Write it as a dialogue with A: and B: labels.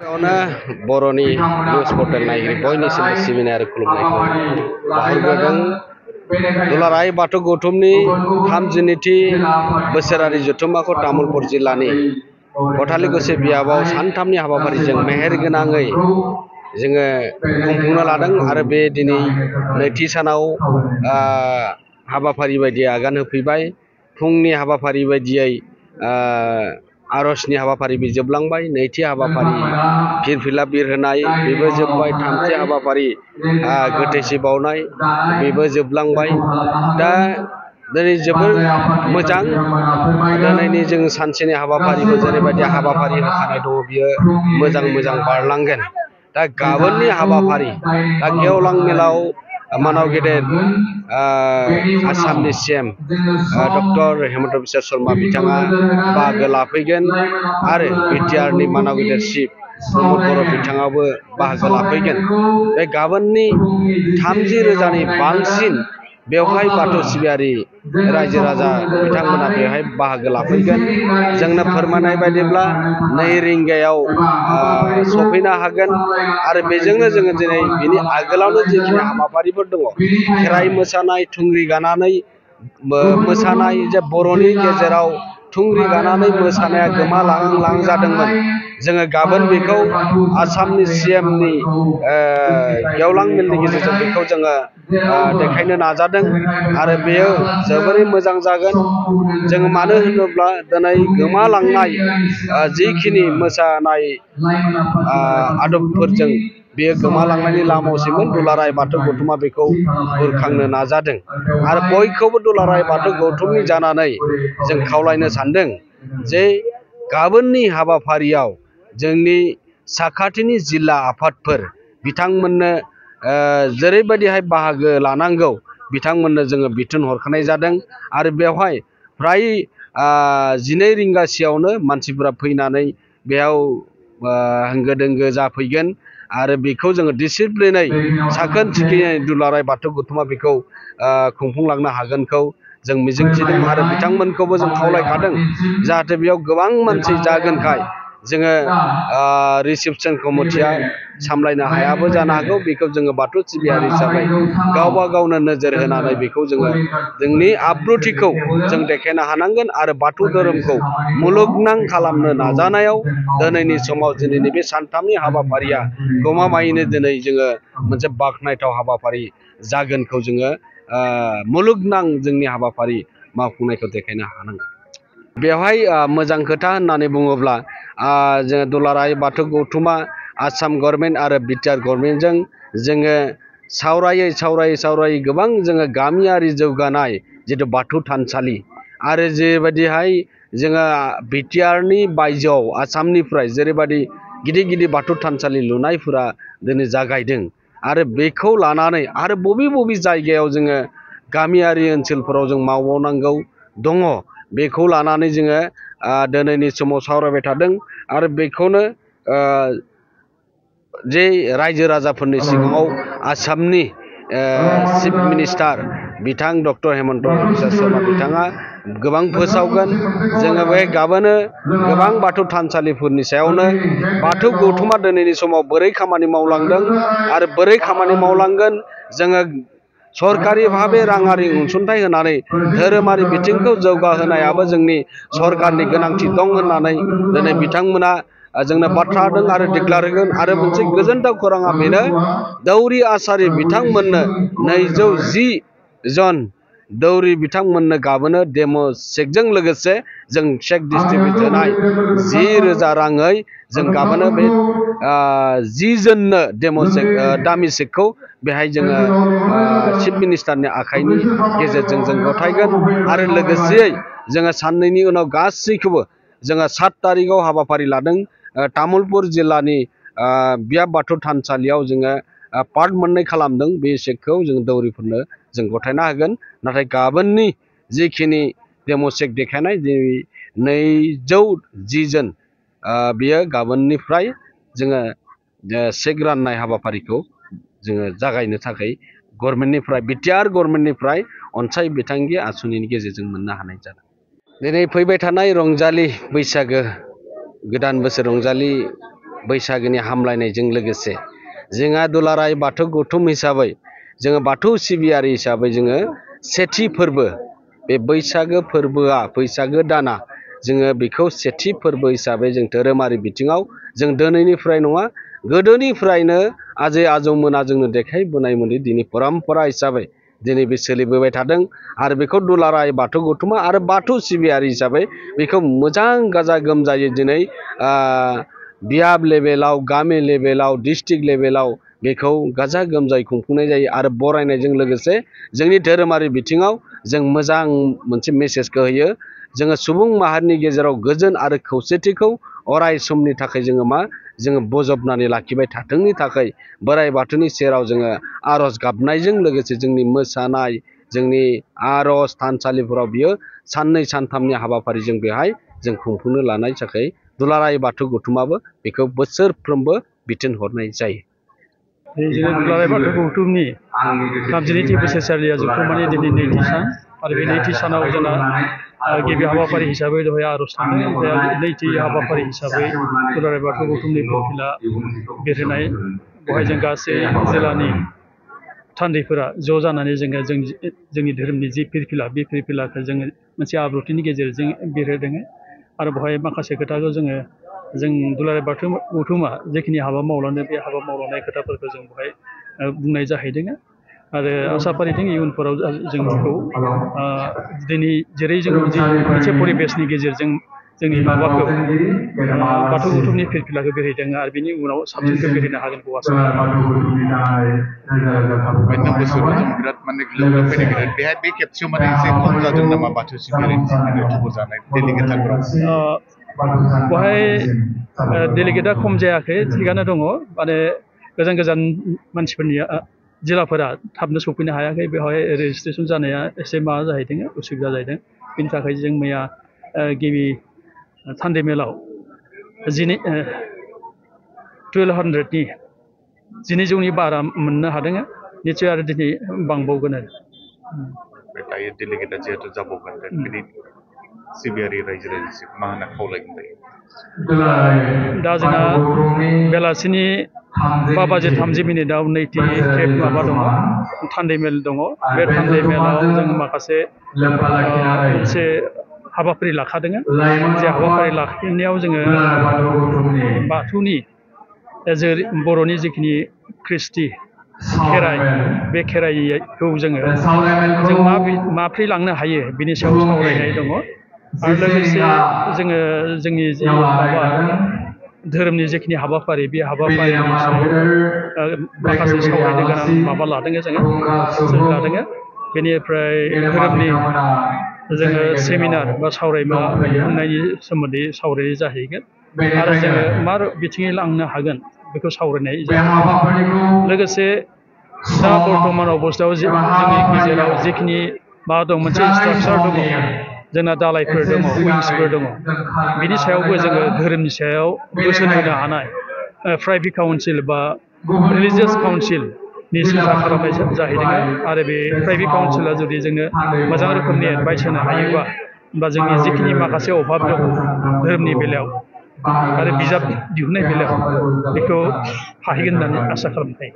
A: बर'नि news portal नायगिरि बयनिसिमबो सिबिनाय आरो खुलुमनायखौ बावहरग्रोदों। दुलाराय बाथौ गौथुमनि 32थि बोसोरारि जथुम्माखौ तामुलपुर जिल्लानि गथालिगुसि बियाबाव सानथामनि हाबाफारिजों मेहेरगोनाङै जोङो खुंफुंनो लादों आरो बे दिनै नैथि सानाव हाबाफारि बायदियै आगान होफैबाय। फुंनि हाबाफारि बायदियै आर'जनि हाबाफारि जोबलांबाय। नैथि हाबाफारि फिरफिला बिरहोनाय बेबो जोबबाय। थामथि हाबाफारि गोथैसि बावनाय बेबो जोबलांबाय। दा दिनै जोबोर मोजां। दिनैनि जों सानसेनि हाबाफारिखौ जेरैबायदि हाबाफारि होखानाय दङ बियो मोजां बारलांगोन। दा गाबोननि हाबाफारि दा गेवलां मेलाव मानाव गेदेर आसामनि CM डक्टर हेमन्त बिश्व शर्मा बिथाङा बाहागो लाफैगोन आरो बिटिआरनि मानाव गेदेर चिफ प्रमद बर' बिथाङाबो बाहागो लाफैगोन। बे गाबोननि 30,000नि बांसिन बेवहाय बाथौ सिबियारि रायजो राजा बिथांमोना बेवहाय बाहागो लाफैगोन। जोंनो फोरमायनाय बायदिब्ला 2 रिंगायाव सफैनो हागोन आरो बेजोंनो जोङो दिनै बिनि आगोलावनो जिखिनि हाबाफारिफोर दङ खेराइ मोसानाय, थुंग्रि गानानै मोसानाय, जे बर'नि गेजेराव थुंग्रि गानानै मोसानाया गोमालां जादोंमोन। जोङो गाबोन बेखौ आसामनि CMनि गेवलां मेलनि गेजेरजों बेखौ जोङो देखायनो नाजादों आरो बेयो जोबोरै मोजां जागोन। जों मानो होनोब्ला दिनै गोमालांनाय जिखिनि मोसानाय आदबफोरजों बेयो गोमालांनायनि लामायावसोमोन। दुलाराय बाथौ गौथुमा बेखौ बुरखांनो नाजादों आरो बयखौबो दुलाराय बाथौ गौथुमनि जानानै जों खावलायनो सानदों जे गाबोननि हाबाफारियाव जोंनि साखाथिनि जिल्ला आफादफोर बिथांमोननो जेरैबायदिहाय बाहागो लानांगौ बिथांमोननो जोङो बिथोन हरखानाय जादों आरो बेवहाय फ्राय 12 रिंगासोआवनो मानसिफोरा फैनानै बेयाव होंगो दोंगो जाफैगोन आरो बेखौ जोङो डिसिप्लिनै साखोन सिखोनै दुलाराय बाथौ गौथुमा बेखौ खुंफुंलांनो हागोनखौ जों मिजिंथिदों आरो बिथांमोनखौबो जों खावलायखादों जाहाथे बेयाव गोबां मानसि जागोनखाय जोङो रिसेपसन कमिटिया सामलायनो हायाबो जानो हागौ। बेखौ जोङो बाथौ सिबियारि हिसाबै गावबा गावनो नोजोर होनानै बेखौ जोङो जोंनि आब्रुथिखौ जों देखायनो हानांगोन आरो बाथौ धोरोमखौ मुलुगनां खालामनो नाजानायाव दिनैनि समाव दिनैनि बे सानथामनि हाबाफारिया गमामायैनो दिनै जोङो मोनसे बाख्नायथाव हाबाफारि जागोनखौ जोङो मुलुगनां जोंनि हाबाफारि मावफुंनायखौ देखायनो हानांगोन। बेवहाय मोजां खोथा होननानै बुङोब्ला जोङो दुलाराय बाथौ गौथुमा आसाम गभर्नमेन्ट आरो बिटिआर गभर्नमेन्टजों जोङो सावरायै गोबां जोङो गामियारि जौगानाय जितु बाथौ थानसालि आरो जेबायदिहाय जोङो बिटिआरनि बायजोआव आसामनिफ्राय जेरैबायदि गिदिर बाथौ थानसालि लुनायफोरा दिनै जागायदों आरो बेखौ लानानै आरो बबे जायगायाव जोङो गामियारि ओनसोलफोराव जों मावबावनांगौ दङ बेखौ लानानै जोङो दिनैनि समाव सावरायबाय थादों आरो बेखौनो जे रायजो राजाफोरनि सिगाङाव आसामनि चिफ मिनिस्टार बिथां डक्टर हेमन्त बिश्व शर्मा बिथाङा गोबां फोसावगोन। जोङो बे गाबोनो गोबां बाथौ थानसालिफोरनि सायावनो बाथौ गौथुमा दिनैनि समाव बोरै खामानि मावलांदों आरो बोरै खामानि मावलांगोन जोङो सरकारि भाबे राङारि अनसुंथाइ होनानै धोरोमारि बिथिंखौ जौगाहोनायाबो जोंनि सरकारनि गोनांथि दं होननानै दिनै बिथांमोना जोंनो बाथ्रा होदों आरो डिक्लेयार होगोन। आरो मोनसे गोजोनथाव खौराङा बेनो दौरि आसारि बिथांमोननो 210 जन दौरि बिथांमोननो गाबोनो डेम' चेकजों लोगोसे जों चेक डिस्ट्रिबिउट होनाय 10,000 राङै जों गाबोनो बे 10 जननो डेम' चेक दामि चेकखौ बेहाय जोङो चिफ मिनिस्टारनि आखाइनि गेजेरजों जों गथायगोन आरो लोगोसेयै जोङो साननैनि उनाव गासैखौबो जोङो 7 तारिखआव हाबाफारि लादों। तामुलपुर जिल्लानि बियाब बाथौ थानसालियाव जोङो पार्ट 2 खालामदों। बे चेकखौ जों दौरिफोरनो जों गथायना होगोन। नाथाय गाबोननि जिखिनि डेम' चेक देखायनाय 210 जन बियो गाबोननिफ्राय जोङो चेक राननाय हाबाफारिखौ जोङो जागायनो थाखाय गभर्नमेन्टनिफ्राय बिटिआर गभर्नमेन्टनिफ्राय अनसाय बिथांखि आसुनिनि गेजेरजों मोननो हानाय जादों। दिनै फैबाय थानाय रंजालि बैसागो गोदान बोसोर रंजालि बैसागोनि हामलायनायजों लोगोसे जोंहा दुलाराय बाथौ गौथुम हिसाबै जोङो बाथौ सिबियारि हिसाबै जोङो सेथि फोरबो बे बैसागो फोरबोआ बैसागो दाना जोङो बेखौ सेथि फोरबो हिसाबै जों धोरोमारि बिथिङाव जों दिनैनिफ्राय नङा गोदोनिफ्रायनो आजै आजौमोना जोंनो देखायबोनाय मोनदि दिनै परम्परा हिसाबै दिनै बे सोलिबोबाय थादों आरो बेखौ दुलाराय बाथौ गौथुमा आरो बाथौ सिबियारि हिसाबै बेखौ मोजां गाजा गोमजायै दिनै बियाब लेभेलाव गामि लेभेलाव डिस्ट्रिक्ट लेभेलाव बेखौ गाजा गोमजायै खुंफुंनाय जायो आरो बरायनायजों लोगोसे जोंनि धोरोमारि बिथिङाव जों मोजां मोनसे मेसेजखौ होयो जोङो सुबुं माहारिनि गेजेराव गोजोन आरो खौसेथिखौ अराय समनि थाखाय जोङो बजबनानै लाखिबाय थाथोंनि थाखाय बोराइ बाथौनि सेराव जोङो आर'ज गाबनायजों लोगोसे जोंनि मोसानाय जोंनि आर'ज थानसालिफोराव बियो साननै सानथामनि हाबाफारि जों बेहाय जों खुंफुंनो लानाय थाखाय दुलाराय बाथौ गौथुमाबो बेखौ बोसोरफ्रोमबो बिथोन हरनाय जायो।
B: दुलाराय बाथौ गौथुमनि 32थि बोसोरसालिया जथुम्मानि दिनै नैथि सान आरो बे नैथि सानाव जोंना गिबि हाबाफारि हिसाबै दहाय आर'ज थांदों ओमफ्राय नैथि हाबाफारि हिसाबै दुलाराय बाथौ गौथुमनि फिरफिला बिरहोनाय बेवहाय जों गासै जिल्लानि थान्दैफोरा ज' जानानै जोङो जोंनि धोरोमनि जि फिरफिला बे फिरफिलाखौ जोङो मोनसे आब्रुथिनि गेजेरजों बिरहोदों आरो बेवहाय माखासे खोथाखौ जों दुलाराय बाथौ गौथुमा जेखिनि हाबा मावलांदों बे हाबा मावलांनाय खोथाफोरखौ जों बेवहाय बुंनाय जाहैदों आरो आसा फारिदों इयुनफोराव जों बेखौ दिनै जेरै जों मोनसे परिबेसनि गेजेरजों जोंनि माबाखौ बाथौ गौथुमनि फिरफिलाखौ बेरहोदों आरो बिनि उनाव साबसिनखौ बेरहोनो हागोनखौ आसा
C: बिराद माने लोगो फैनाय बेहाय बे खेबसेयाव माने एसे खम जादों नामा बाथौ सिबियारिनि थुबुर जानाय डेलिगेटफोराव
B: बेवहाय डेलिगेटआ खम जायाखै थिगानो दङ माने गोजान मानसिफोरनि जिल्लाफोरा थाबनो सफैनो हायाखै बेवहाय रेजिस्ट्रेसन जानाया एसे माबा जाहैदों उसुबिदा जाहैदों बेनि थाखाय जों मैया गिबि सानडे मेलाव 1200नि 1200नि बारा मोननो हादों निश्चय आरो दिनै बांबावगोन आरो
C: दायो डेलिगेटआ जिहेतु जाबावगोन बिनि सिबियारि रायजो राजाखौ मा होनना खावलायगोन
B: दा जोंहा बेलासिनि 5:30 मिनिटआव नैथि खेब माबा दङ थान्दै मेल दङ बे थान्दै मेलाव जों माखासे मोनसे हाबाफारि लाखादों जे हाबाफारि लाखिनायाव जोङो बाथौनि बर'नि जिखिनि कृष्टि खेराइ बे खेराइखौ जों माब्रै लांनो हायो बिनि सायाव सावरायनाय दङ आरो लोगोसे जोङो जोंनि जि माबा धोरोमनि जिखिनि हाबाफारि बे हाबाफारिनि सायाव माखासे सावरायनो गोनां माबा लादों जों लादों बेनिफ्राय धोरोमनि जोङो सेमिनार बा सावरायमा खुंनायनि सोमोन्दै सावरायनाय जाहैगोन आरो जोङो मा बिथिङै लांनो हागोन बेखौ सावरायनाय जाहैगोन लोगोसे दा बर्थमान अबस्थायाव जोंनि गेजेराव जिखिनि माबा दं मोनसे स्ट्राक्चार दङ जोंना दालायफोर दङ उइंसफोर दङ बिनि सायावबो जोङो धोरोमनि सायाव बोसोन होनो हानाय प्राइभेट काउन्सिल बा रिलिजियास काउन्सिलनि सिन्था खालामनाय जाहैदों आरो बे प्राइभेट काउन्सिला जुदि जोंनो मोजां रोखोमनि एडभाइस होनो हायोबा होमबा जोंनि जिखिनि माखासे अभाब दङ धोरोमनि बेलायाव आरो बिजाब दिहुननाय बेलायाव बेखौ हाहैगोन होननानै आसा खालामनो हायो।